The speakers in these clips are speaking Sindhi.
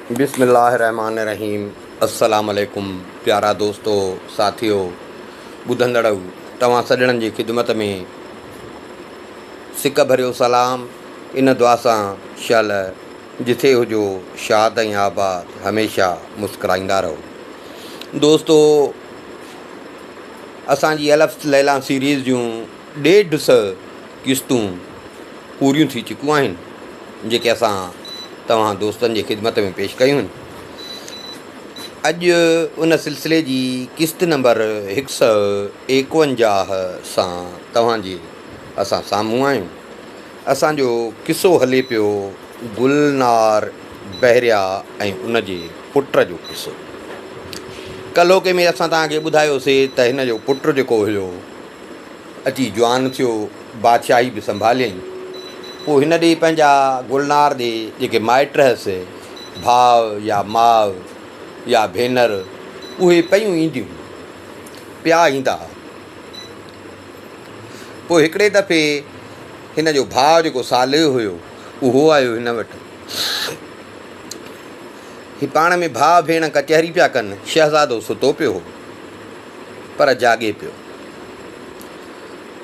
بسم الله الرحمٰن الرحيم السلام عليڪم پيارا دوستو ساٿيو ٻڌندڙؤ توهان سڄڻن جي خدمت ۾ سڪ ڀريو سلام ان دعا سان شل جٿي هجو شاد ۽ آباد هميشه مسڪرائيندا رهو دوستو اسان جي الف ليليٰ سيريز جون ڏيڍ سئو قسطون پوريون ٿي چڪيون آهن جيڪي اسان توهان دوستن جي خدمت ۾ پيش ڪيون آهن. اڄ ان سلسلي جي قسط نمبر هڪ سئو ايڪونجاهه سان توهان جي اسان سامهون آهيون. اسان جو قصو هلي پيو گلنار بحريا ۽ ان جي پٽ جو قصو. ڪلهوڪي ۾ اسان توهان کي ٻڌايوسي ته هن جو پٽ جيڪو هيو اچي جوان ٿيو، بادشاهي به سنڀاليائين. پوء هن ڏي پنهنجا گلنار ڏي جيڪي مائٽ هئس، ڀاء يا ماء يا ڀينر، اهي پيون اينديون هيون، پيا ايندا ها. پوء هڪڙي دفعي هن جو ڀاء جيڪو صالح هيو، اهو آيو هن وٽ. هي پاڻ ۾ ڀاء ڀيڻ ڪچهري پيا ڪن، شهزادو ستو پيو هو. پر جاڳي پيو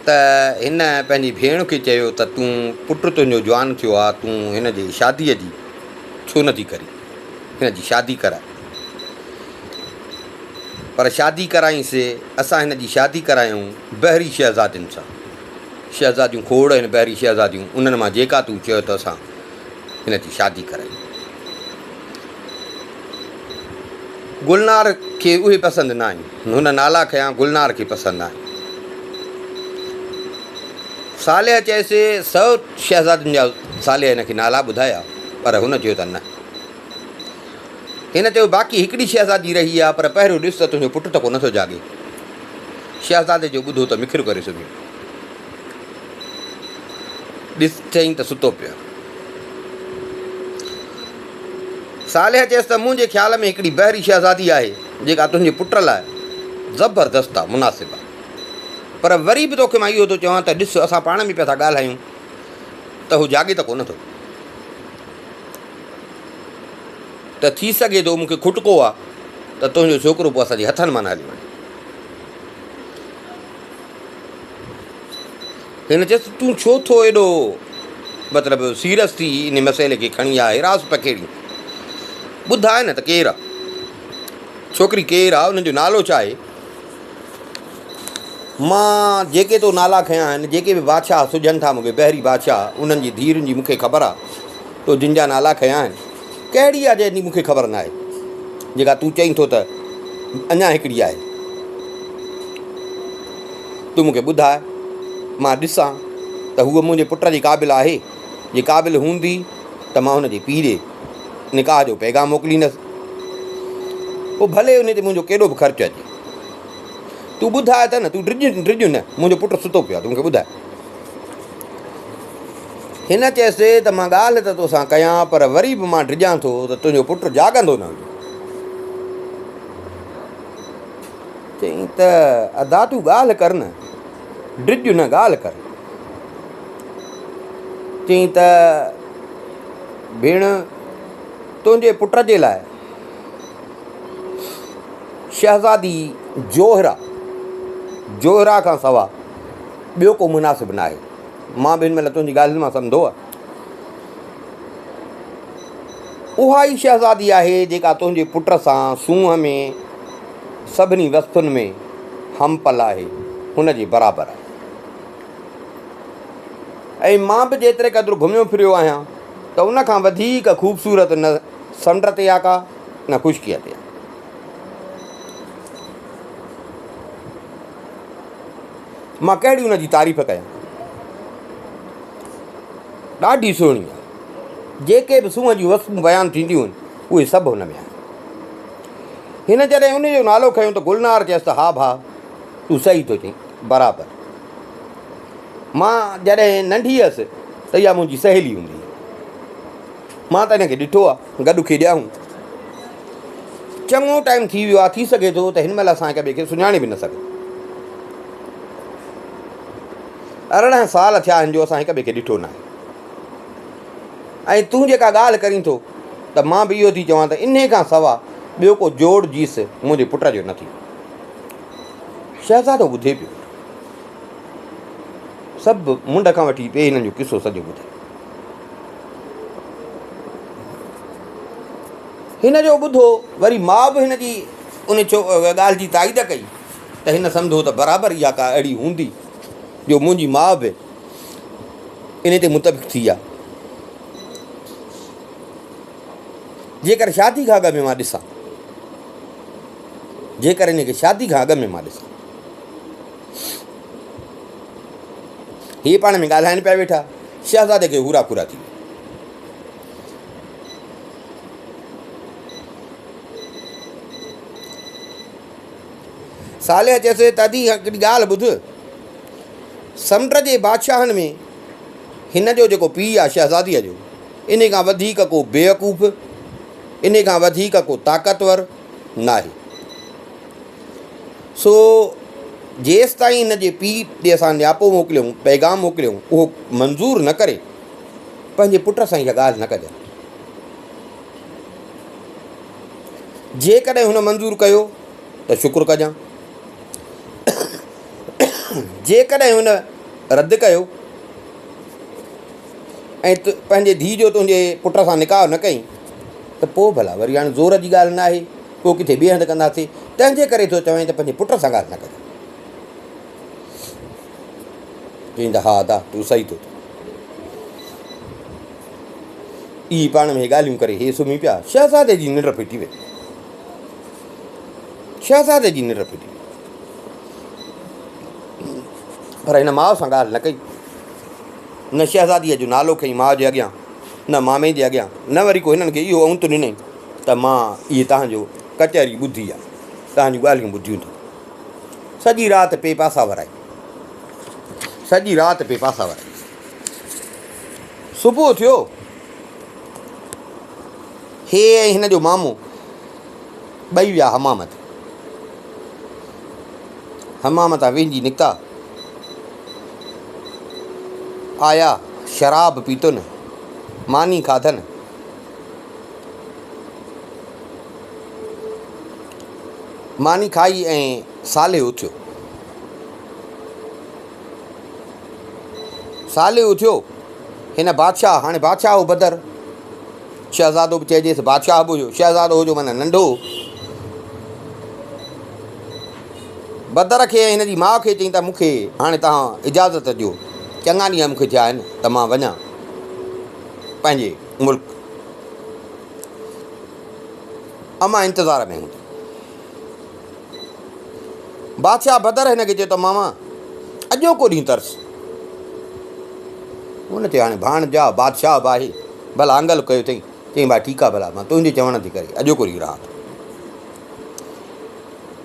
ته هن پنهنجي ڀيڻ کي چيو ته تون پٽ تنهنجو جوان ٿيو آ تون هن جي شاديء جي ڇو نه ٿي ڪرين هن جي شادي ڪراء پر شادي ڪرائينس اسان هن جي شادي ڪرايون بحري شهزادين سان شهزاديون کوڙ آهن بحري شهزاديون انهن مان جيڪا تون چئه ته اسان هن جي شادي ڪرايون. گلنار کي اهي پسند نه آيون. هن نالا کنيا، گلنار کي پسند نه آيون. صالح چيس، سو شهزادين جا صالح هن کي نالا ٻڌايا، پر هن چيو ته نه. هن چيو، باقي هڪڙي شهزادي رهي آ، پر پهريون ڏس ته تنهنجو پٽ ته ڪو نه ٿو جاڳي. شهزادي جو ٻڌو ته مکر ڪري سمهي پيو. ڏس چيائين ته ستو پيو آ. صالح چيس ته منهنجي خيال ۾ هڪڙي بحري شهزادي آهي، جيڪا تنهنجي پٽ لاء زبردست آ، مناسب آ. پر وري به توکي مان اهو ٿو چوان ته ڏس اسان پاڻ ۾ پيا ٿا ڳالهايون ته هو جاڳي ته ڪونه ٿو. ته ٿي سگهي ٿو مون کي کٽڪو آ ته تنهنجو ڇوڪرو پوء اسان جي هٿن مان نه هلي وڃي. هن چيس ته تون ڇو ٿو ايڏو مطلب سيريس ٿي ان مسئلي کي کڻي آ هراس پکيڙين. ٻڌاء نه ته ڪير آ؟ ڇوڪري ڪير آ؟ ان جو نالو ڇا آهي؟ مان جيڪي تو نالا کنيا آهن، جيڪي به بادشاهه سجهن ٿا مون کي، بحري بادشاهه، انهن جي ڌيئرن جي مون کي خبر آ. تو جن جا نالا کنيا آهن، ڪهڙي آ جنهن جي مون کي خبر ناهي، جيڪا تون چئين ٿو ته اڃا هڪڙي آهي. تون مون کي ٻڌاء، مان ڏسان ته هوء منهنجي پٽ جي قابل آهي. جي قابل هوندي ته مان هن جي پيء ڏي نڪاح جو پيغام موڪليندس. پوء ڀلي انهي تي منهنجو ڪيڏو به خرچ اچي. تون ٻڌاء ته نه، تون ڊڄ ڊڄ نه، منهنجو پٽ ستو پيو آهي، تون مون کي ٻڌاء. هن چيس ته مان ڳالهه ته توسان ڪيان پر وري به مان ڊڄان ٿو ته تنهنجو پٽ جاڳندو نه هجي. چيائين ته ادا تون ڳالهه ڪر نه، ڊڄ نه ڳالهه ڪر. چيائين ته ڀيڻ تنهنجي پٽ جي لاء شهزادي جوهرا، جوهرا کان سوا ٻيو ڪو مناسب ناهي. مان به هن مهل تنهنجي ڳالهين مان سمڌو آ. اها ئي شهزادي آهي جيڪا تنهنجي پٽ سان سونهن ۾ سڀني وصفن ۾ هم پل آهي، هن جي برابر آهي. ۽ مان به جيتري قدر گهميو ڦريو آهيان ته ان کان وڌيڪ خوبصورت نه سمنڊ تي آ ڪا نه خشڪيء تي آ. مان ڪهڙي ان جي تعريف ڪيان. ڏاڍي سهڻي آهي. جيڪي به سونهن جون وصفون بيان ٿينديون آهن، اهي سڀ هن ۾ آهن. هن جڏهن ان جو نالو کنيو ته گلنار چيس ته ها ڀاء، تون صحيح ٿو چئين، برابر. مان جڏهن ننڍي هيس ته اها منهنجي سهيلي هوندي هئي. مان ته هن کي ڏٺو آهي، گڏ کيڏيا آهيون. چڱو ٽائيم ٿي ويو آهي، ٿي سگهي ٿو ته هن مهل اسان هڪ ٻئي کي سڃاڻي به نه سگهون. 18 سال ٿيا آهن جو اسان هڪ ٻئي کي ڏٺو ناهي. ۽ تون جيڪا ڳالهه ڪرين ٿو، ته مان به اهو ٿي چوان ته انهي کان سوا ٻيو ڪو جوڙ جيس منهنجي پٽ جو نه ٿيندو. شهزادو ٻڌي پيو. سڀ منڍ کان وٺي پئي هنن جو قصو سڄو ٻڌي. هن جو ٻڌو وري ماء به هن جي ان ڳالهه جي تائيد ڪئي ته هن سمجهو ته برابر اها ڪا اهڙي هوندي جو منهنجي ماء به ان تي متفق ٿي آ. جيڪر شادي کان اڳ ۾ مان ڏسان. جيڪر ان کي شادي کان اڳ ۾ مان ڏسان. هي پاڻ ۾ ڳالهائن پيا ويٺا. شهزادي کي هورا کورا ٿي وئي. صالح چيس ته ادي هڪڙي ڳالهه ٻڌ. سمنڊ جي بادشاهن ۾ هن جو جيڪو پيء آهي شهزاديء جو، انهي کان وڌيڪ ڪو بيوقوف، انهي کان وڌيڪ ڪو طاقتور ناهي. سو جيستائين هن جي پيء ڏي اسان نياپو موڪليون، پيغام موڪليون، اهو منظور نه ڪري، پنهنجي پٽ سان اها ڳالهه نه ڪجانء. جيڪڏهن هن منظور ڪيو ته شڪر ڪجان. جيڪڏهن هن رد ڪيو ۽ پنهنجي ڌيء جو تنهنجي پٽ سان نڪاح نه ڪئين ته پوء ڀلا وري هاڻي زور جي ڳالهه نه آهي، پوء ڪٿي ٻئي هنڌ ڪنداسين. تنهن جي ڪري ٿو چوين ته پنهنجي پٽ سان ڳالهه نه ڪجان. چيائين ته ها ادا تون صحيح ٿو چوين. اهي پاڻ ۾ ڳالهيون ڪري هي سمهي پيا. شهزادي جي ننڊ ڦٽي وئي. شهزادي جي ننڊ ڦٽي وئي. پر هن ماء سان ڳالهه نه ڪئي. نه شهزاديء جو نالو کنئي ماء جي اڳيان، نه مامي جي اڳيان، نه وري ڪو هنن کي اهو اونت ڏنائين ته مان اهي تهان جو ڪچهري ٻڌي آ، تهان جون ڳالهيون ٻڌيون اٿم. سڄي رات پئي پاسا ورائي. سڄي رات پئي پاسا ورائي. صبح ٿيو، هي ۽ هن جو مامو ٻئي ويا حمام تي. حمام تان وهنجي نڪتا. آيا، شراب پيتن، ماني کاڌن. ماني کائي ۽ صالح اٿيو. صالح اٿيو، هن بادشاهه، هاڻي بادشاهه هو بدر، شهزادو به چئجيس، بادشاهه به هيو، شهزادو هو جو معنيٰ ننڍو هو. بدر کي ۽ هن جي ماء کي چيائين ته مون کي هاڻي توهان اجازت ڏيو، چڱا ڏينهن مون کي ٿيا آهن ته مان وڃان پنهنجي ملڪ. امان انتظار ۾ هوندي. بادشاهه بدر هن کي چيو ته ماما اڄوڪو ڏينهن ترس. هن چيو هاڻي ڀاڻج آ، بادشاهه به آهي، ڀلا انگل ڪيو اٿئي. چيائين ڀاء ٺيڪ آ ڀلا مان تنهنجي چوڻ تي ڪري اڄوڪو ڏينهن رهان ٿو.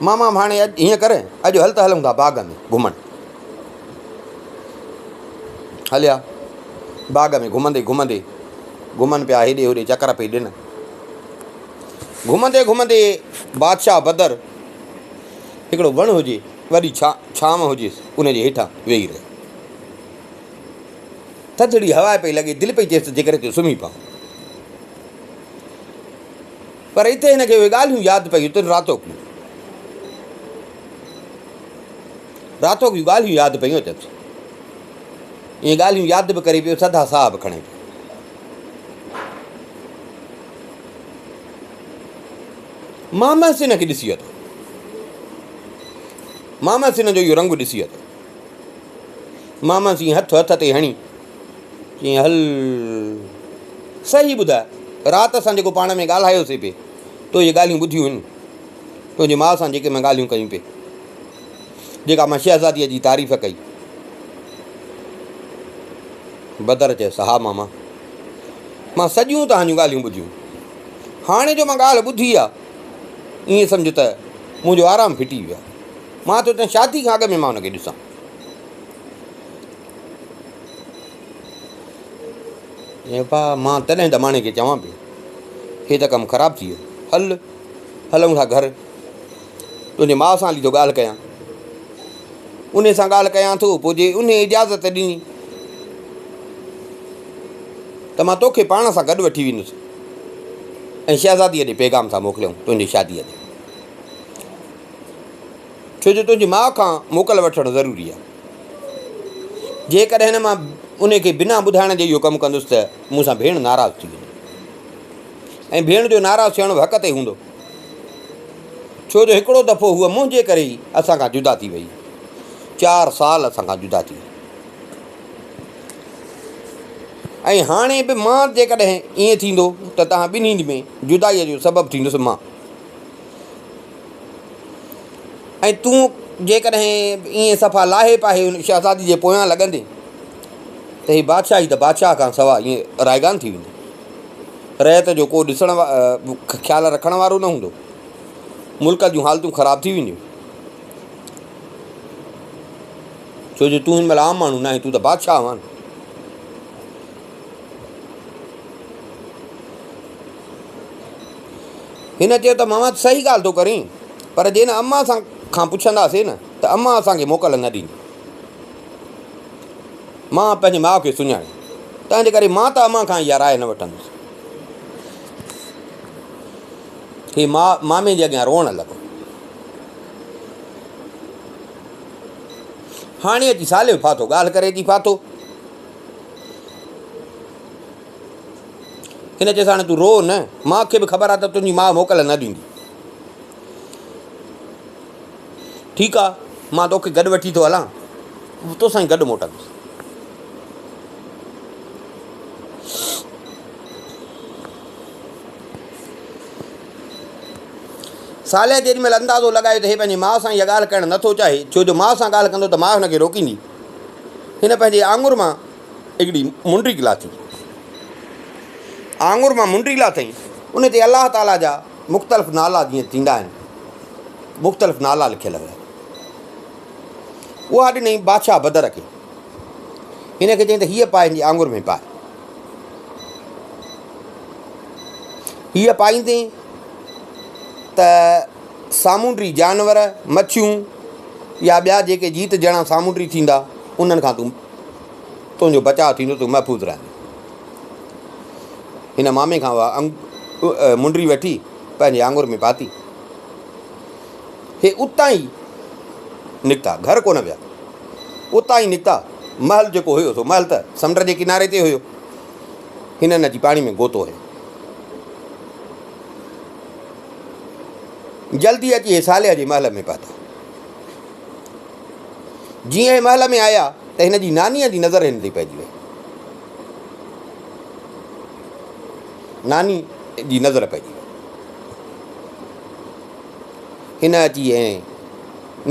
ماما هاڻي اڄ هيئن ڪر اڄ هل ته هلون ٿا باغ ۾ گهمڻ. هليا باغ ۾ گهمندي گهمندي گهمن پيا هيڏي هوڏي چڪر پئي ڏن. گهمندي گهمندي بادشاهه بدر هڪڙو وڻ هجي وڏي ڇانو هجيس ان جي هيٺان ويهي رهيو. ٿڌڙي هوا پئي لڳي دل پئي چيس ته جيڪر هتي سمهي پوان. پر اتي هن کي اهي ڳالهيون ياد پيون تن راتوڪيون راتوڪيون ڳالهيون ياد پيون اچنس. اهي ڳالهيون ياد به ڪري پيو ٿڌا ساهه به کڻي پيو. مامهس هن کي ڏسي اٿو. مامهس هن جو اهو رنگ ڏسي اٿو. مامهس ائين هٿ هٿ تي هڻي چيائين هل صحيح ٻڌاء رات اسان جيڪو پاڻ ۾ ڳالهايوسي پئي تو اهي ڳالهيون ٻڌيون هن تنهنجي ماء سان جيڪي مان ڳالهيون ڪيون پئي جيڪا مان شهزاديء جي تعريف ڪئي. بدر چيس ها ماما مان سڄيون توهان جون ڳالهيون ٻڌيون. هاڻي جو مان ڳالهه ٻڌي آ، ائين سمجهه ته منهنجو آرام ڦٽي ويو آ. مان ٿو چوان شادي کان اڳ ۾ مان ان کي ڏسان. ابا مان تڏهن ته ماڻهي کي چوان پيو، هي ته ڪم خراب ٿي ويو. هل هلون ٿا گهر. تنهنجي ماء سان هلي ٿو ڳالهه ڪيان. انهي سان ڳالهه ڪيان ٿو، پوء جي انهي اجازت ڏني ته مان توکي پاڻ سان گڏ وٺي ويندس. ۽ شهزاديء ڏي پيغام ٿا موڪليون تنهنجي شاديء جو. ڇو جو تنهنجي ماء کان موڪل وٺڻ ضروري آهي. جيڪڏهن مان انهي کي بنا ٻڌائڻ جي اهو ڪم ڪندس ته مون سان ڀيڻ ناراض ٿي ويندي ۽ ڀيڻ جو ناراض ٿيڻ به حق تي هوندو. ڇو جو هڪڙو دفعو هوء منهنجي ڪري ئي اسان کان جدا ٿي وئي. چار سال اسان کان جدا ٿي وئي. ۽ هاڻي به مان جيڪڏهن ائين ٿيندو ته توهان ٻنهي ۾ جدائيء جو سبب ٿيندس مان. ۽ تون جيڪڏهن ائين صفا لاهي پاهي ان شهزادي جي پويان لڳندين ته هي بادشاهي ته بادشاهه کان سواء ائين رائگان ٿي ويندي. رعيت جو ڪو ڏسڻ خيال رکڻ وارو نه هوندو. ملڪ جون حالتون خراب ٿي وينديون. ڇو جو تون هن مهل عام ماڻهو ناهين، تون ته بادشاهه آهين. هن چيو ته ماما صحيح ڳالهه ٿو ڪرين، پر جي نه امان سان کان پڇنداسين نه ته امان اسان کي موڪل نه ڏيندي. مان پنهنجي ماء کي سڃاڻي، تنهن جي ڪري مان ته امان کان اها راء نه وٺندس. هي ماء مامي جي اڳيان روئڻ لڳو. هاڻي اچي صالح ڦاٿو، ڳالهه ڪري اچي ڦاٿو. هن چيس هاڻي تون روء نه، مان کي به خبر آ ته تنهنجي ماء موڪل نه ڏيندي. ٺيڪ آ، مان توکي گڏ وٺي ٿو هلان، توسان ئي گڏ موٽندس. صالح جيڏي مهل اندازو لڳايو ته هي پنهنجي ماء سان اها ڳالهه ڪرڻ نه ٿو چاهي، ڇو جو ماء سان ڳالهه ڪندو ته ماء هن کي روڪيندي. هن پنهنجي آڱر مان هڪڙي منڊي لاٿي. آڱر مان منڊي لاٿئين، ان تي الله تعاليٰ جا مختلف نالا جيئن ٿيندا آهن، مختلف نالا لکيل هيا. اها ڏنائين بادشاهه بدر کي. هن کي چيائين ته هيء پاء هن جي آڱر ۾ پاء. هيء پائيندين ته سامونڊي جانور، مڇيون يا ٻيا جيڪي جيت جڻا سامونڊي ٿيندا، انهن کان تون تنهنجو بچاء ٿيندو، تون محفوظ رهندين. هن مامي کان اها منڊي وٺي پنهنجي آڱر ۾ پاتي. هي اتان ئي نڪتا، گهر ڪونه ويا. اتان ئي نڪتا، محل جيڪو هيو سو محل ته سمنڊ جي ڪناري تي هيو. هنن اچي پاڻي ۾ غوطو هنيو. جلدي اچي هي صالح جي محل ۾ پهتا. جيئن هي محل ۾ آيا ته هن جي نانيء جي نظر هن تي پئجي وئي. ناني جي نظر پئجي وئي. هن اچي ۽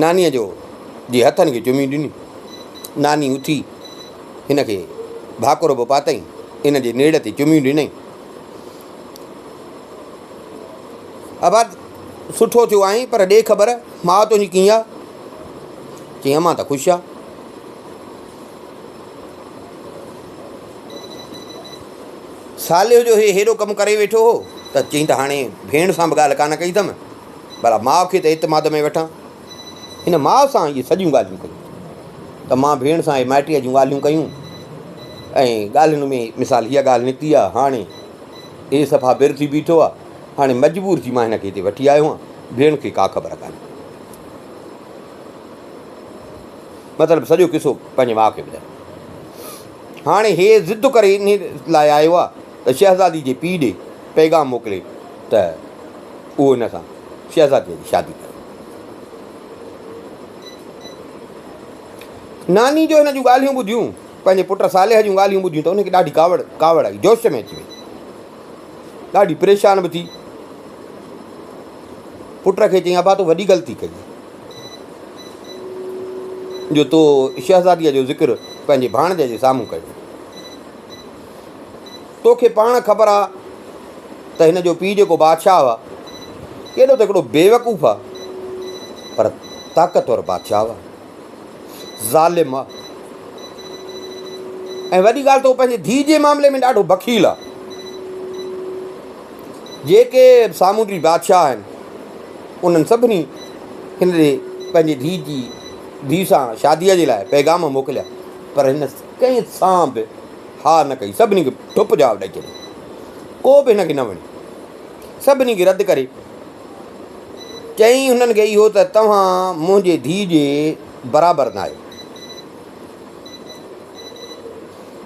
نانيء جو جي هٿن کي چميون ڏنيون. ناني اٿي هن کي ڀاڪر به پاتائين، هن جي نيڙ تي چميون ڏنائين. ابا سٺو ٿيو آهين پر ڏي خبر ماء تنهنجي ڪيئن آ؟ چيائين امان ته خوش آ. صالح جو هي هيڏو ڪم ڪري ويٺو هو ته چيائين ته هاڻي ڀيڻ سان به ڳالهه ڪانه ڪئي اٿم، ڀلا ماء کي ته اعتماد ۾ وٺان. هن ماء سان اهي سڄيون ڳالهيون ڪيون ته مان ڀيڻ سان اهي مائٽيء جون ڳالهيون ڪيون ۽ ڳالهين ۾ مثال هيء ڳالهه نڪتي آ، هاڻي هي صفا بر ٿي بيٺو آ، هاڻي مجبور ٿي مان هن کي هتي وٺي آيو آهيان، ڀيڻ کي ڪا خبر ڪانهي. مطلب سڄو قصو پنهنجي ماء کي ٻڌايو. هاڻي هي ضد ڪري انهي لاء آيو آ ته شهزادي جي پيء ڏي پيغام موڪلي ته اهو هن سان شهزاديء جي شادي ڪري. ناني جو هن جون ڳالهيون ٻڌيون، پنهنجي پٽ صالح جون ڳالهيون ٻڌيون ته ان کي ڏاڍي ڪاوڙ ڪاوڙ آئي، جوش ۾ اچي وئي. ڏاڍي پريشان به ٿي. پٽ کي چيائين ابا تو وڏي غلطي ڪئي جو تو شهزاديء جو ذڪر پنهنجي ڀاڻج جي سامهون ڪيو. توکي پاڻ خبر آ ته هن جو پيء جيڪو بادشاهه آ، ڪيڏو ته هڪڙو بيوقوف آ، پر طاقتور بادشاهه آ، ظالم آ ۽ وڏي ڳالهه ته هو پنهنجي ڌيء جي معاملي ۾ ڏاڍو بخيل آ. جيڪي سامونڊي بادشاهه آهن، انهن سڀني هن ڏي پنهنجي ڌيء جي ڌيء سان شاديء جي لاء پيغام موڪليا، پر هن ڪنهن سان به ها نه ڪئي، سڀني کي ٺپ جواب ڏئي ڇڏيو. ڪو به هن کي نه وڻيو. سڀني کي رد ڪري چيائين هنن کي اهو ته توهان منهنجي ڌيء جي برابر نه آهيو.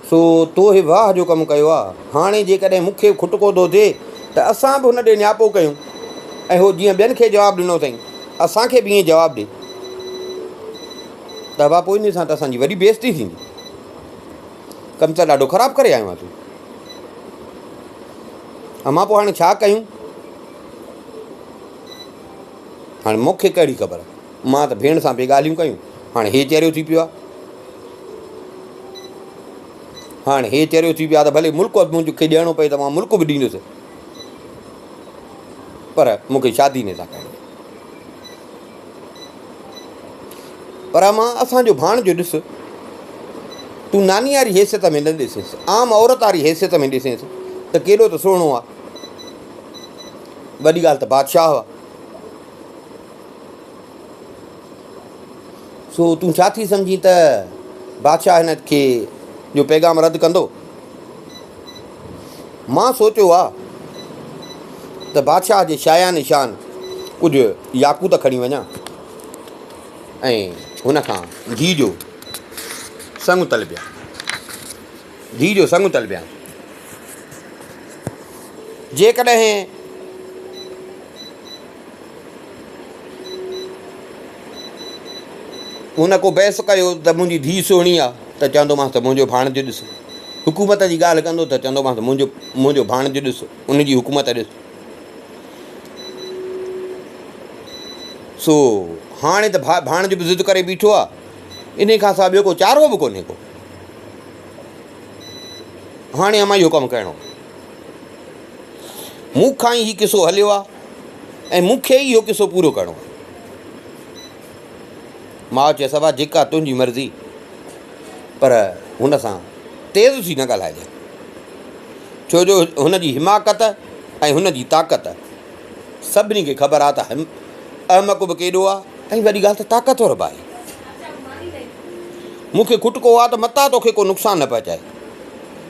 سو تو هي واهه جو ڪم ڪيو آ. هاڻي جيڪڏهن مون کي کٽڪو ٿو ٿئي ته اسان به هن ڏي نياپو ڪيون ۽ هو جيئن ٻين کي جواب ڏنو اٿئين، اسان کي به ائين جواب ڏي ته ابا پوء انهي سان ته اسان جي وڏي بي عزتي ٿيندي. ڪم ته ڏاڍو خراب ڪري آيو آهين تون. امان پوء هاڻي ڇا ڪيون؟ هاڻي مون کي ڪهڙي خبر. مان ته ڀيڻ سان پئي ڳالهيون ڪيون، هاڻي هي چريو ٿي پيو آهي. هاڻي هي چريو ٿي پيو آهي ته ڀلي ملڪ منهنجو کي ڏيڻو پئي ته مان ملڪ به ڏيندس، پر مون کي شادي هن سان ڪرڻي. پر امان اسان جو ڀاڻجو ڏس، تون ناني واري حيثيت ۾ نه ڏسينس، عام عورت واري حيثيت ۾ ڏسينس ته ڪيڏو ته سهڻو آهي. وڏي ڳالهه ته بادشاهه آهي. سو تون ڇا ٿي سمجهين ته بادشاهه هن کي جو پيغام رد ڪندو؟ مان سوچيو آ ته بادشاهه جي شايان شان ڪجهه ياقوت کڻي وڃان ۽ هن کان ڌيء جو سڱ طلبيان. ڌيء جو سڱ طلبيان. جيڪڏهن هن ڪو بحث ڪيو ته منهنجي ڌيء سهڻي آ ته چوندومانس ته منهنجو ڀاڻيجو ڏس. حڪومت جي ڳالهه ڪندو ته چوندومانس ته منهنجو منهنجو ڀاڻيجو ڏس، ان جي حڪومت ڏس. سو هاڻي ته ڀاڻيجو به ضد ڪري بيٺو آ، انهي کان سواء ٻيو ڪو چارو به ڪونهي ڪو. هاڻي امان اهو ڪم ڪرڻو. مون کان ئي هي قصو هليو آ ۽ مون کي ئي اهو قصو پورو ڪرڻو آ. ماء چيس ابا جيڪا تنهنجي مرضي پر هن سان تيز ٿي نه ڳالهائجانء ڇو جو هن جي حماقت ۽ هن جي طاقت سڀني کي خبر آ ته احمق به ڪيڏو آ ۽ وڏي ڳالهه ته طاقتور به آهي. مون کي کٽڪو آ ته متان توکي ڪو نقصان نه پهچائي.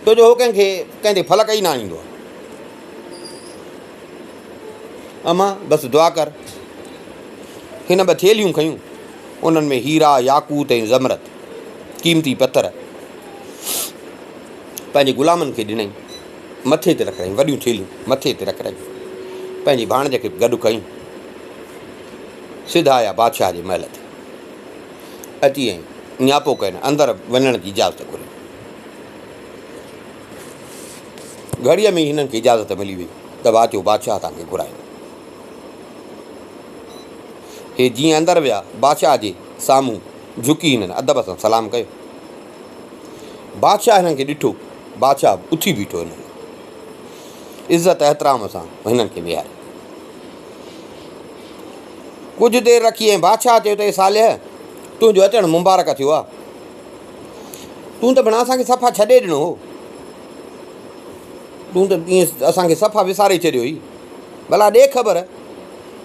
ڇو جو هو ڪنهن کي ڪنهن تي فلڪ ئي نه آڻيندو آهي. امان بس دعا ڪر. هن ٻه ٿيلهيون کنيون. انهن ۾ هيرا، ياقوت ۽ زمرد، قيمتي پٿر، پنهنجي غلامن کي ڏنائين. مٿي تي رکرايون، وڏيون ٿيلهيون مٿي تي رکرايون. پنهنجي ڀاڻج کي به گڏ کنيون. سڌا آيا بادشاهه جي محل تي. اچي ۽ نياپو ڪين، اندر وڃڻ جي اجازت گهري. گهڙيء ۾ ئي هنن کي اجازت ملي وئي ته به اچو بادشاهه توهان کي گهرائي ٿو. هي جيئن اندر ويا، بادشاهه جي سامهون جهڪي هنن ادب سان سلام ڪيو. بادشاهه هنن کي ڏٺو، بادشاهه به اٿي بيٺو هنن لاء عزت احترام سان هنن کي ويهاريو. ڪجهه دير رکي ۽ بادشاهه چيو ته اي صالح! تنهنجو اچڻ مبارڪ ٿيو آ. تون ته ڀڻا اسان کي صفا ڇڏي ڏنو هو. تون ته ائين اسان کي صفا وساري ڇڏيو هئي. ڀلا ڏي خبر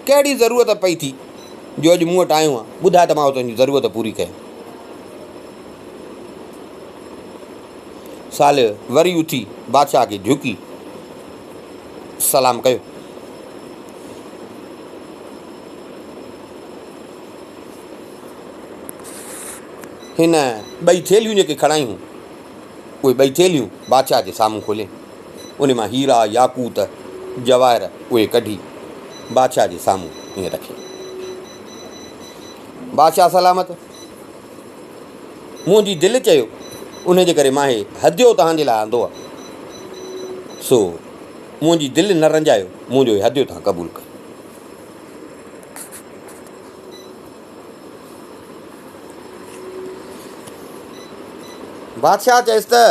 ڪهڙي ضرورت پئي ٿي جو اڄ مون وٽ آيو آن. ٻڌاء ته مان تنهنجي ضرورت پوري ڪيان. صالح وري اٿي بادشاهه کي جهڪي سلام ڪيو. هن ٻئي ٿيلهيون جيڪي کڻايون، اهي ٻئي ٿيلهيون بادشاهه جي سامهون کولي، ان مان هيرا، ياقوت، جواهر اهي ڪڍي بادشاهه جي سامهون ائين رکيائين. بادشاهه سلامت! منهنجي دل چيو، ان جي ڪري مان هي هديو توهان جي لاء آندو آهي، سو منهنجي دل نه رنجايو، منهنجو هي هديو توهان قبول ڪيو. بادشاهه چيس ته،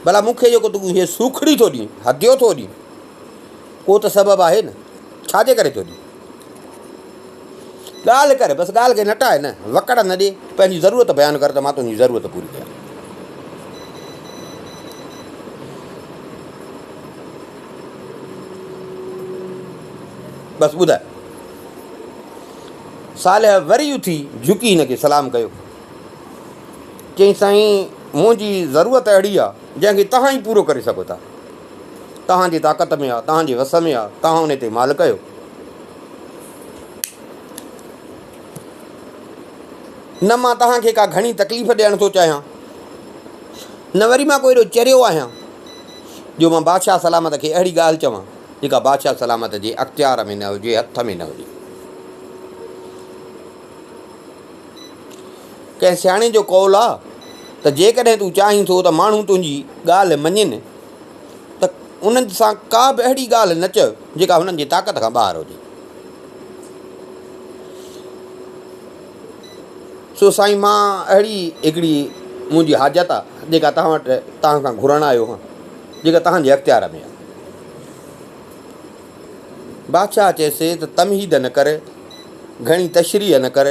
ڀلا مون کي جيڪو تون هيء سوکڙي ٿو ڏين، هديو ٿو ڏين، ڪو ته سبب آهي نه، ڇا جي ڪري ٿو ڏين؟ ڳالهه ڪر، بس ڳالهه کي نٽاء نه، وڪڙ نه ڏي، پنهنجي ضرورت بيان ڪر ته مان تنهنجي ضرورت پوري ڪيان. بس ٻڌاء. صالح وري اٿي جهڪي هن کي سلام ڪيو. چيائين سائين منهنجي ضرورت اهڙي آ جنهن کي توهان ئي پورو ڪري سگهو ٿا. توهان جي طاقت ۾ آ، توهان جي وس ۾ آ، توهان ان تي مالڪ آهيو. نه مان توهان کي ڪا گهڻي تڪليف ڏيڻ ٿو چاهيان، نه وري مان ڪو ايڏو چريو آهيان جو مان بادشاهه سلامت کي اهڙي ڳالهه چوان جيڪا بادشاهه سلامت جي اختيار ۾ نه هجي، هٿ ۾ نه هجي. ڪنهن سياڻي جو قول آ ته جيڪڏهن تون چاهين ٿو ته ماڻهو تنهنجي ڳالهه مڃين ته انهن سان ڪا به اهڙي ڳالهه نه چئه جيڪا هنن جي طاقت کان ٻاهر هجي. سو سائين مان اهڙي هڪڙي منهنجي حاجت آ جيڪا توهان وٽ توهان کان گهرڻ آيو هان جيڪا توهان جي اختيار ۾ آ. بادشاهه چيس ته تمهيد نه ڪر، گهڻي تشريح نه ڪر،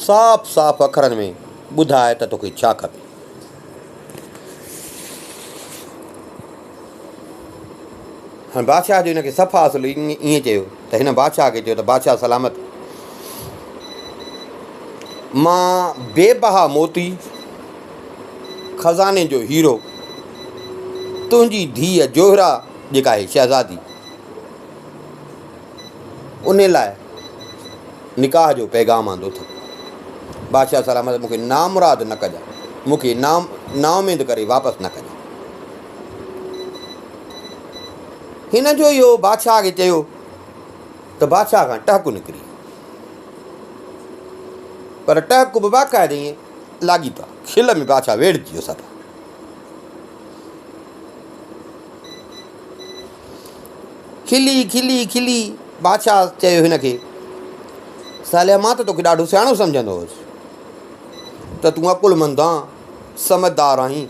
صاف صاف اکرن ۾ ٻڌاء ته توکي ڇا کپي. هاڻي بادشاهه جو هن کي صفا اصل ائين چيو ته هن بادشاهه کي چيو ته بادشاهه سلامت مان بي بها موتي خزاني جو هيرو تنهنجي ڌيء جوهرا جيڪا آهي شهزادي ان لاء نڪاح جو پيغام آندو اٿم. بادشاهه سلامت مون کي نامراد نه ڪجان، مون کي نااميد ڪري واپس نه ڪجان. هن جو اهو بادشاهه کي چيو ته بادشاهه کان ٽهڪ نڪري ويو، پر ٽهڪ به باقاعده ائين لاڳيتو کل ۾ بادشاهه ويڙهجي ويو صفا. کلي کلي کلي بادشاهه چيو هن کي، صالح مان ته توکي ڏاڍو سياڻو سمجهندو هوس ته تون عقلمند آن، سمجهدار آهين،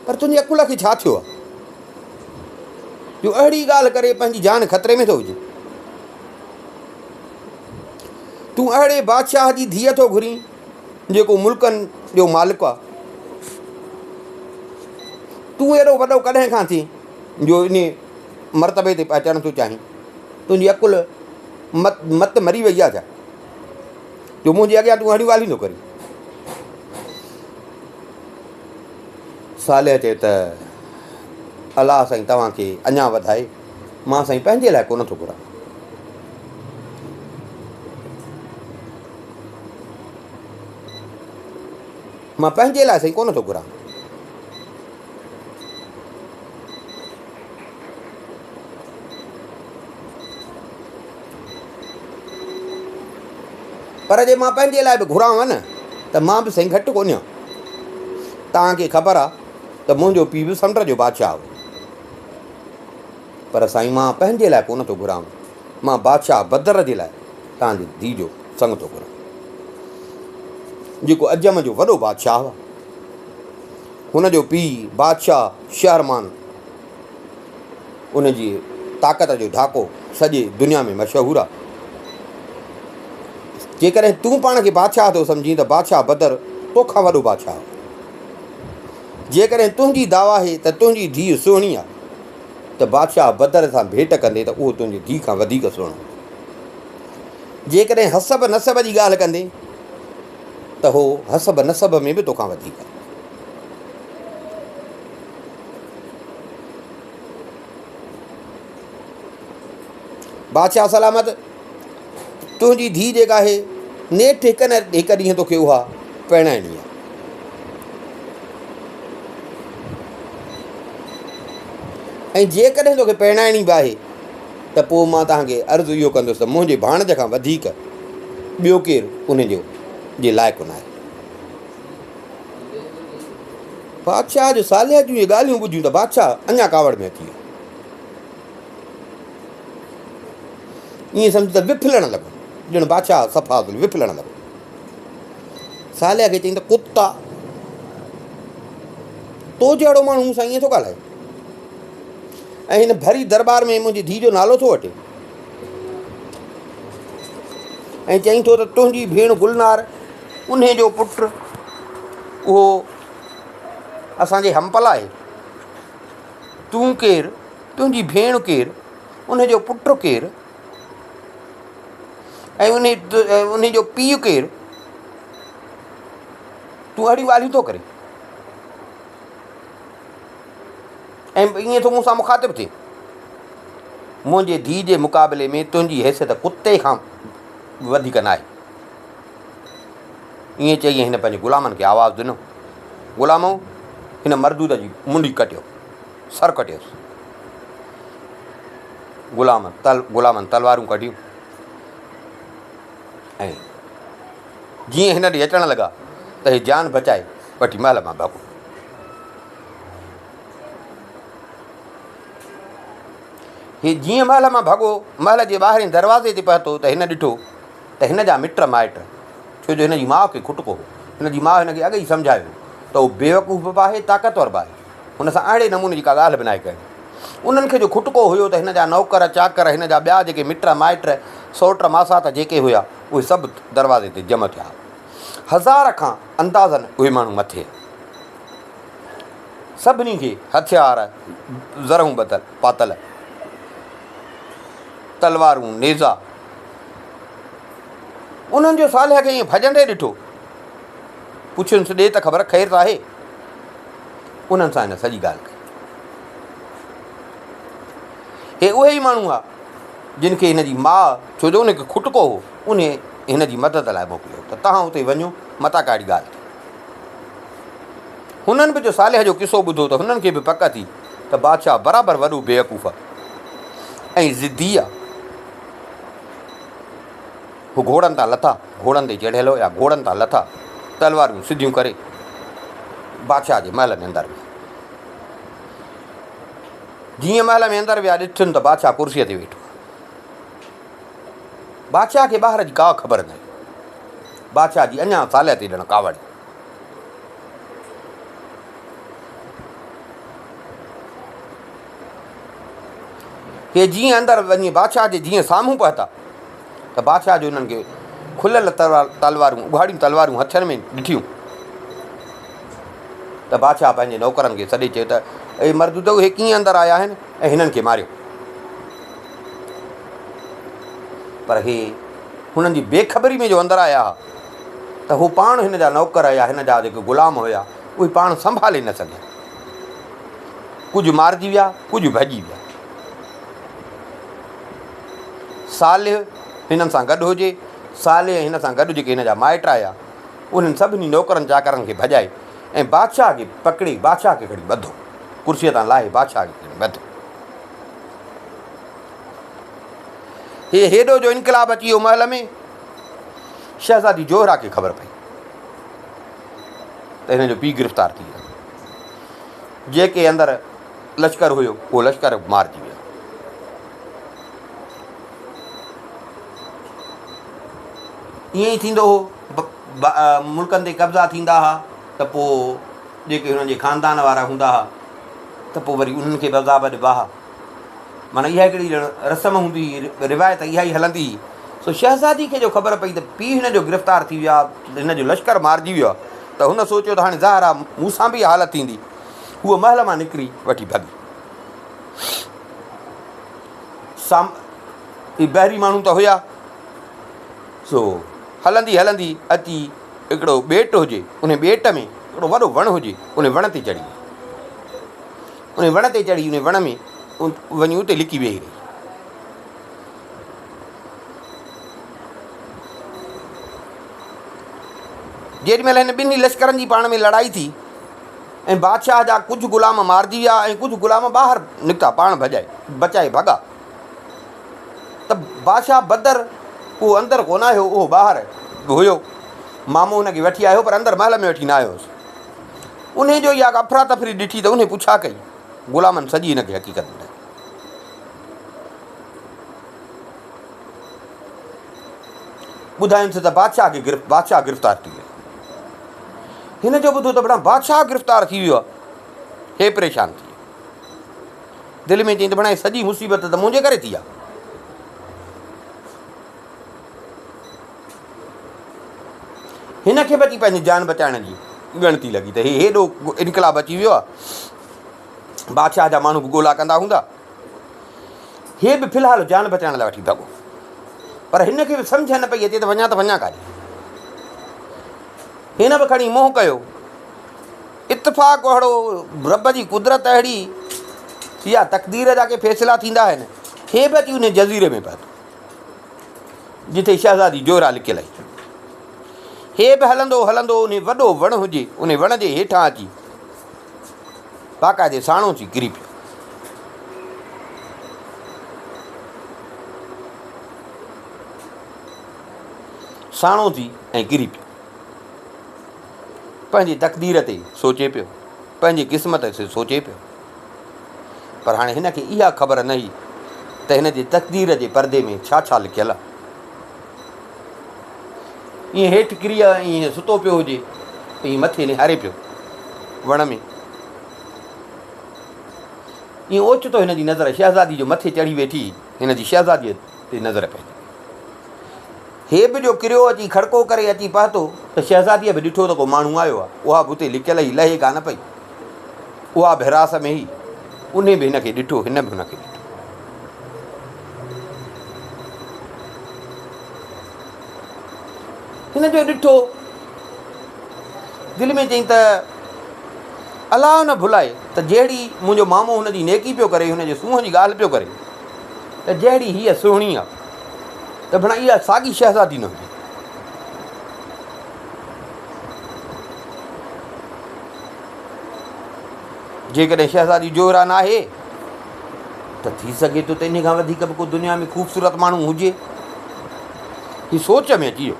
پر تنهنجي عقل کي ڇا ٿيو آهي جو اهڙي ڳالهه ڪري پنهنجي جان خطري ۾ ٿو وجهين؟ تون اهڙي بادشاهه جي ڌيء ٿو گهرين جيڪو ملڪن جو مالڪ آ. تون ايڏو وڏو ڪڏهن کان ٿين جو انهي مرتبي تي پهچڻ ٿو چاهين؟ تنهنجي عقل مت مري وئي آ ڇا جو منهنجي اڳيان تون اهڙيون ڳالهيون ٿو ڪرين؟ صالح چيو ته الله سائين توهان کي اڃا وڌائي، مان سائين پنهنجي لاء ڪونه ٿو گهران. مان پنهنجي لاء سائين ڪونه ٿو گهران. پر جي مان پنهنجي لاء به گهرانء نه ته مان به سائين گهٽ ڪونهيان. توهان کي خبر آ ته منهنجو پيء به سمنڊ جو بادشاهه هو. پر سائين مان پنهنجي لاء ڪونه ٿو گهرانء. مان بادشاهه بدر جي لاء توهان جي ڌيء جو سڱ ٿو گهران، جيڪو عجم جو وڏو بادشاهه هو. هن جو پيء بادشاهه شهرمان ان جي طاقت جو ڍاڪو سڄي دنيا ۾ مشهور آهي. جيڪڏهن تون پاڻ کي بادشاهه ٿو سمجهين ته بادشاهه بدر توکان وڏو بادشاهه هو. جيڪڏهن تنهنجي دعويٰ آهي ته تنهنجي ڌيء سهڻي آهي ته بادشاهه بدر سان ڀيٽ ڪندي ته اهو تنهنجي ڌيء کان وڌيڪ سهڻو هوندو. جيڪڏهن حسب نسب جي ڳالهه ڪندين ته هو حسب نسب ۾ به توکان وڌيڪ آهي. بادشاهه سلامت، تنهنجي ڌيء جيڪا آهي، نيٺ هڪ نه هڪ ڏينهن توکي اها پرڻائڻي آهي. ۽ جيڪڏهن توکي پرڻائڻي به آهي ته پوء مان توهان کي عرض اهو ڪندس ته منهنجي ڀاڻج کان وڌيڪ ٻيو ڪير ان جو جي لائق نه آهي. بادشاهه جو صالح جون اهي ڳالهيون ٻڌيون ته بادشاهه اڃا ڪاوڙ ۾ اچي ويو. ائين سمجهه ته وڦلڻ لڳو، ڄڻ بادشاهه صفا وڦلڻ لڳو. صالح کي چيائين ته ڪتا، تو جهڙو ماڻهو مون سان ائين ٿو ڳالهائي ۽ هن ڀري درٻار ۾ منهنجي ڌيء جو نالو ٿو وٺي ۽ چئين ٿو ته تنهنجي ڀيڻ گلنار انهي جو پٽ اهو اسان جي همپل آهي. تون ڪير، تنهنجي ڀيڻ ڪير، انهي جو پٽ ڪير ۽ انهي جو پيء ڪير؟ تون اهڙيون ڳالهيون ٿو ڪرين. ۽ ائين ٿو مون سان مخاطب ٿئين. منهنجي ڌيء جي مقابلي ۾ تنهنجي حيثيت ڪتي کان وڌيڪ ناهي. ائين چئي هن پنهنجي غلامن کي آواز ڏنو، غلامؤ! هن مردود جي منڍي ڪٽيو، سر ڪٽيوس. غلام تل غلامن تلوارون ڪڍيون ۽ جيئن هن ڏي اچڻ لڳا ته هي جان بچائي وٺي محل مان ڀڳو. هي جيئن محل مان ڀڳو، محل جي ٻاهرين دروازي تي پهتو ته هن ڏٺو ته هن جا مٽ مائٽ، ڇو جو هن جي ماء کي کٽڪو هو، هن جي ماء هن کي اڳ ئي سمجهايو هو ته هو بيوقوف به آهي، طاقتور به آهي، هن سان اهڙي نموني جي ڪا ڳالهه به ناهي ڪرڻي. انهن کي جو کٽڪو هيو ته هن جا نوڪر چاڪر، هن جا ٻيا جيڪي مٽ مائٽ، سئوٽ ماسات جيڪي هيا، اهي سڀ دروازي تي جمع ٿيا. هزار کان اندازن اهي ماڻهو مٿي. سڀني کي هٿيار، زرهون ٻڌل، پاتل، تلوارون، نيزا. انهن جو صالح کي ائين ڀڄندي ڏٺو. پڇينس ڏي ته خبر خير ته آهي؟ انهن سان هن سڄي ڳالهه ڪئي. هي اهي ئي ماڻهو هئا جن کي هن جي ماء ڇو جو ان کي کٽڪو هو انهي هن جي مدد لاء موڪليو ته توهان اتي وڃو متان ڪا اهڙي ڳالهه ٿئي. هنن به جو صالح جو قصو ٻڌو ته هنن کي به پڪ ٿي ته بادشاهه برابر وڏو بيوقوف ۽ ضدي آ. هو گهوڙن تان لٿا، گهوڙن تي چڙهيل هيا، گهوڙن تان لٿا، تلوارون سڌيون ڪري بادشاهه جي محل ۾ اندر ويا. جيئن محل ۾ اندر ويا، ڏٺن ته بادشاهه ڪرسيء تي ويٺو آهي. بادشاهه کي ٻاهر جي ڪا خبر نه هئي. بادشاهه جي اڃا صالح تي ڄڻ ڪاوڙ. هي جيئن اندر وڃي بادشاهه جي جيئن سامهون پهتا ته بادشاهه جو انهن کي کليل تلوارون اگهاڙيون تلوارون هٿن ۾ ڏٺيون ته بادشاهه پنهنجي نوڪرن کي سڏي چيو ته اي مردودؤ هي ڪيئن اندر آيا آهن ۽ هنن کي ماريو. پر هي هنن جي بي خبري ۾ جو اندر آيا ها ته هو پاڻ هن جا نوڪر يا هن جا جيڪي غلام هيا اهي پاڻ سنڀالي نه سگهيا. ڪجهه مارجي ويا، ڪجهه ڀڄي ويا. صالح هنن سان گڏ هجي، صالح ۽ هن سان گڏ جيڪي هن جا مائٽ آيا، انهن سڀني نوڪرن چاڪرن کي ڀڄائي ۽ بادشاهه کي پڪڙي بادشاهه کي کڻي ٻڌو. ڪرسيء تان لاهي بادشاهه کي کڻي ٻڌو. هي هيڏو جو انقلاب اچي ويو محل ۾، شهزادي جوهرا کي خبر پئي ته هن جو پيء گرفتار ٿي ويو. جيڪي اندر لشڪر هيو اهو لشڪر مارجي ويو. ائين ئي ٿيندو هو، ملڪن تي قبضا ٿيندا هئا ته پوء جيڪي هنن جي خاندان وارا هوندا هئا ته پوء وري انهن کي به عذاب ڏبا هئا. معنيٰ اها هڪڙي ڄڻ رسم هوندي هئي، روايت اها ئي هلندي هئي. سو شهزادي کي جو خبر پئي ته پيء هن جو گرفتار ٿي ويو آهي، هن جو لشڪر مارجي ويو آهي ته هن سوچيو ته هاڻي ظاهر آهي مون سان به اها حالت ٿيندي. هوء محل مان نڪري وٺي ڀڳي. سام هي بحري ماڻهو ته هيا، سو هلندي هلندي اچي هڪڙو ٻيٽ هجي، انهي ٻيٽ ۾ هڪڙو وڏو وڻ هجي، انهي وڻ تي چڙهي وئي. انهي وڻ تي چڙهي انهي وڻ ۾ وڃي اتي لڪي ويهي رهي. جيڏي مهل هن ٻنهي لشڪرن جي پاڻ ۾ لڙائي ٿي ۽ بادشاهه جا ڪجهه غلام مارجي ويا ۽ ڪجهه غلام ٻاهر نڪتا پاڻ ڀڄائي بچائي ڀڳا ته بادشاهه بدر اهو اندر ڪونه آيو اهو ٻاهر هيو. مامو هن کي وٺي آيو پر اندر محل ۾ وٺي نه آيو هوس. انهي جو اها افراتفري ڏٺي ته انهي پڇا ڪئي. غلامن سڄي هن کي حقيقت ٻڌائي. ٻڌايونس ته بادشاهه کي گرفت بادشاهه گرفتار ٿي ويو. هن جو ٻڌو ته بڙا بادشاهه گرفتار ٿي ويو آهي. هي پريشان ٿي ويو. دل ۾ چيائين ته بڙا هي سڄي مصيبت ته منهنجي ڪري ٿي آهي. هن کي به اچي پنهنجي جان بچائڻ جي ڳڻتي لڳي ته هي هيڏو انقلاب اچي ويو آهي، بادشاهه جا ماڻهو به ڳولا ڪندا هوندا. هي به في الحال جان بچائڻ لاء وٺي ڀڳو، پر هن کي به سمجهه نه پئي اچي ته وڃان ته وڃان ڪاڏي. هن به کڻي منهن ڪيو. اتفاق اهڙو، رب جي قدرت اهڙي يا تقدير جا ڪي فيصلا ٿيندا آهن. هي به اچي ان جزيري ۾ پهتو، جتي شهزادي جوهرا لڪيل هئي. هي به هلندو هلندو انهي وڏو وڻ هجي، انهي وڻ جي هيٺان اچي باقاعدي ساڻو ٿي ڪري پيو. ساڻو ٿي ۽ ڪري پيو. پنهنجي تقدير تي سوچي پيو، پنهنجي قسمت تي سوچي پيو. پر هاڻي هن کي اها خبر نه هئي ته هن جي تقدير جي پردي ۾ ڇا ڇا لکيل آهي. ائين هيٺ ڪري ۽ ائين ستو پيو هجي، ائين مٿي نهاري پيو وڻ ۾. ائين اوچتو هن جي نظر شهزادي جو مٿي چڙهي ويٺي، هن جي شهزاديء تي نظر پئجي وئي. هي به جو ڪريو اچي کڙڪو ڪري اچي پهتو ته شهزاديء به ڏٺو ته ڪو ماڻهو آيو آهي. اها به اتي لڪيل هئي، لهي ڪانه پئي. اها به هراس ۾ هئي. انهي به هن کي ڏٺو، هن به هن کي ڏٺو. هن جو ڏٺو، دل ۾ چيائين ته الله نه ڀلائي ته جهڙي منهنجو مامو هن جي نيڪي پيو ڪري، هن جي سونهن جي ڳالهه پيو ڪري ته جهڙي هيء سهڻي آ ته ڀلا اها ساڳي شهزادي نه هجي. جيڪڏهن شهزادي جوهرا ناهي ته ٿي سگهي ٿو ته انهي کان وڌيڪ به ڪو دنيا ۾ خوبصورت ماڻهو هجي. هي سوچ ۾ اچي ويو.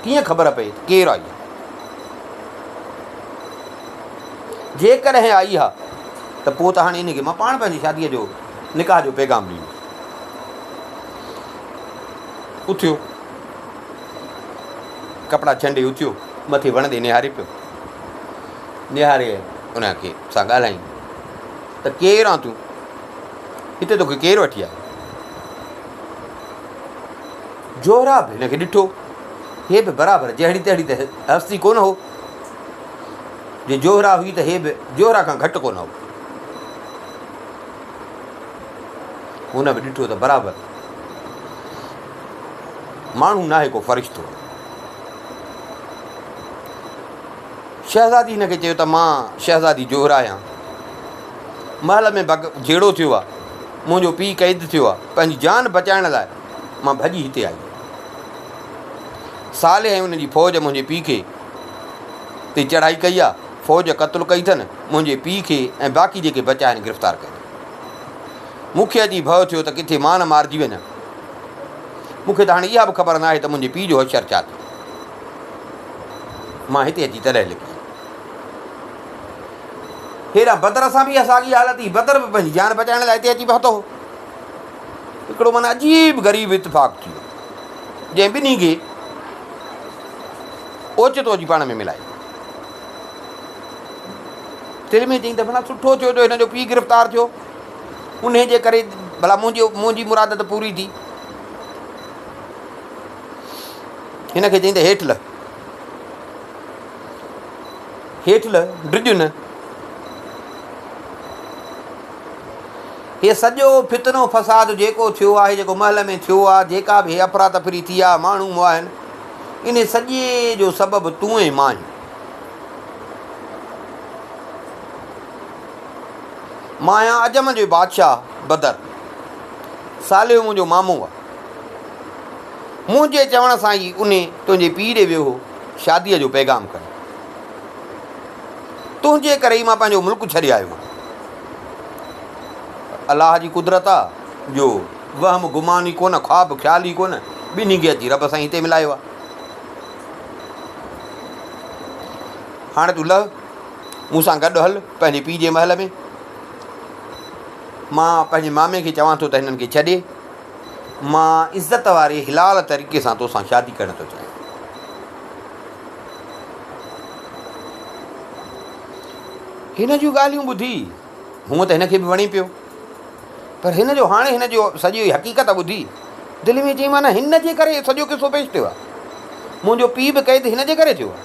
ڪيئن خبر پئي ته ڪير آئي آهي؟ جيڪڏهن آئي ها ته پوء ته هاڻي انهي کي مان پاڻ پنهنجي شاديء جو نڪاح جو پيغام ڏيندس. اٿيو، ڪپڙا ڇنڊي اٿيو، مٿي وڻ ڏي نهاري پيو. نهاري ان کي سان ڳالهائين ته ڪير آن تون؟ هتي توکي ڪير وٺي آيو؟ جوهرا به هن کي ڏٺو. هي به برابر جهڙي تهڙي ته هستي ڪونه هو. جي جوهرا هئي ته هي به جوهرا کان گهٽ ڪونه هو. هن به ڏٺو ته برابر ماڻهو ناهي ڪو فرشتو آهي. شهزادي هن کي چيو ته مان شهزادي جوهرا آهيان. محل ۾ بگ جهيڙو ٿيو آهي. منهنجو پيء قيد ٿيو آهي. پنهنجي جان بچائڻ لاء مان ڀڄي هتي آئي آهيان. صالح ۽ ان جي فوج منهنجي پيء کي تي چڙهائي ڪئي آهي. فوج قتل ڪئي اٿن. منهنجي پيء کي ۽ باقي جيڪي بچيا آهن گرفتار ڪيا اٿن. مون کي اچي ڀؤ ٿيو ته ڪٿي مان نه مارجي وڃان. مون کي ته هاڻي اها به خبر ناهي ته منهنجي پيء جو حشر ڇا ٿيو. مان هتي اچي تڏهن لڪي آهيان. هيڏانهن بدر سان به اها ساڳي حالت هئي. بدر به پنهنجي جان بچائڻ لاء هتي اچي پهتو هو. هڪڙو معنيٰ عجيب غريب اتفاق ٿي ويو، جنهن ٻنهي کي اوچتو اچي پاڻ ۾ ملايو. دل ۾ چيائين ته ڀلا سٺو ٿيو جو هن جو پيء گرفتار ٿيو. انهيء جي ڪري ڀلا منهنجي منهنجي مراد ته پوري ٿي. هن کي چيائين ته هيٺ لهه. هيٺ لهه، ڊڄ نه. هي سڄو فتنو فساد جيڪو ٿيو آهي، جيڪو محل ۾ ٿيو آهي، جيڪا به هي افراتفري ٿي آهي، ماڻهو مئا آهن، انهي سڄي جو سبب تون ۽ مان آهيون. مان آهيان عجم جو بادشاهه بدر. صالح منهنجو مامو آهي. منهنجي چوڻ سان ئي انهي تنهنجي پيء ڏي ويو هو شاديء جو پيغام کڻي. تنهنجي ڪري ئي مان پنهنجو ملڪ ڇڏي آيو آهيان. الله جي قدرت آ جو وهم گمان ئي ڪونه، خواب خيال ئي ڪونه، ٻنهي کي اچي رب سائين هتي ملايو آ. هاڻي تون لهه، مون سان گڏ هل پنهنجي پيء جي محل ۾. مان پنهنجي مامي کي چوان ٿو ته هنن کي ڇڏي. مان عزت واري حلال طريقي سان توسان شادي ڪرڻ ٿو چاهيان. هن جون ڳالهيون ٻڌي هونء ته هن کي به وڻي پيو پر هن جو هاڻي هن جو سڄي حقيقت ٻڌي دل ۾ چيائين معنيٰ هن جي ڪري سڄو قصو پيش ٿيو آهي. منهنجو پيء به قيد هن جي ڪري ٿيو آهي.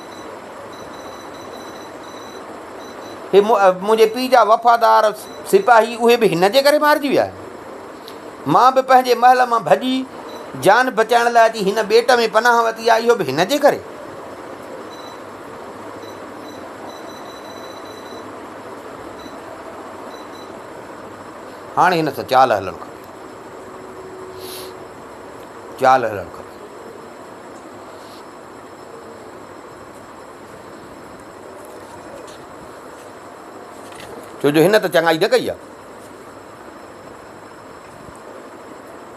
هي منهنجي پيء جا وفادار سپاهي اهي به هن جي ڪري مارجي ويا آهن. مان به پنهنجي محل مان ڀڄي جان بچائڻ لاء اچي هن ٻيٽ ۾ پناهه ورتي آهي، اهو به هن جي ڪري. هاڻي هن سان چال هلڻ کپي. چال هلڻ کپي. ڇو جو هن ته چڱائي نه ڪئي آهي.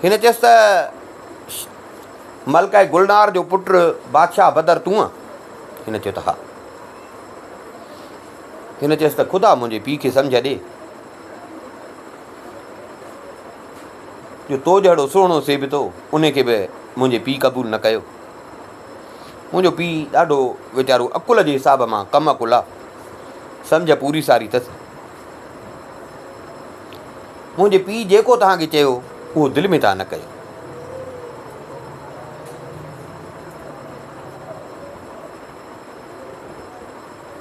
هن چيس ته ملڪه گلنار جو پٽ بادشاهه بدر تون آن؟ هن چيو ته ها. هن چيس ته خدا منهنجي پيء کي سمجهه ڏي جو تو جهڙو سهڻو سيبتو ان کي به منهنجي پيء قبول نه ڪيو. منهنجو پيء ڏاڍو ويچارو عقل جي حساب مان ڪم عقل آ، سمجهه پوري ساري اٿس. منهنجي پيء جيڪو توهان کي چيو، اهو دل ۾ توهان نه ڪيو.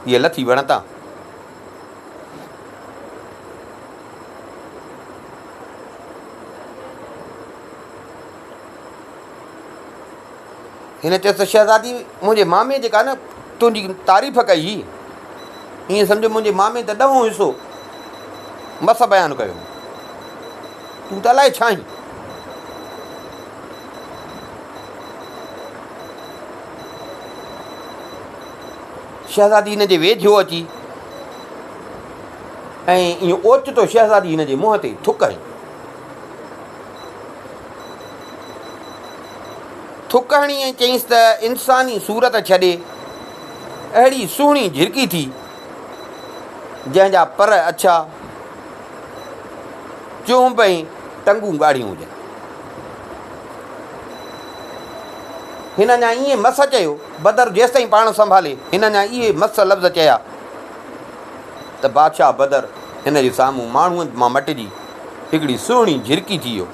هيء لٿي وڻ تان. هن چيس ته شهزادي منهنجي مامي جيڪا نه تنهنجي تعريف ڪئي هئي، ائين سمجهه منهنجي مامي ته ڏهون حصو مس بيان ڪيو هو، تون ته الائي ڇا آهين. شهزادي هن جي ويجهو اچي ۽ ائين اوچتو شهزادي هن جي منهن تي ٿڪ هنئي. ٿڪ هڻي ۽ چيائينس ته انساني صورت ڇڏي اهڙي سهڻي جهرڪي ٿي، جنهن جا پر اڇا، چهنب ۽ ٽنگون ڳاڙهيون هجن. هن اڃا ائين مس چيو، بدر جيستائين پاڻ سنڀالي، هن اڃا اهي مس لفظ چيا ته بادشاهه بدر هن جي سامهون ماڻهوء مان مٽجي هڪڙي سهڻي جهرڪي ٿي ويو.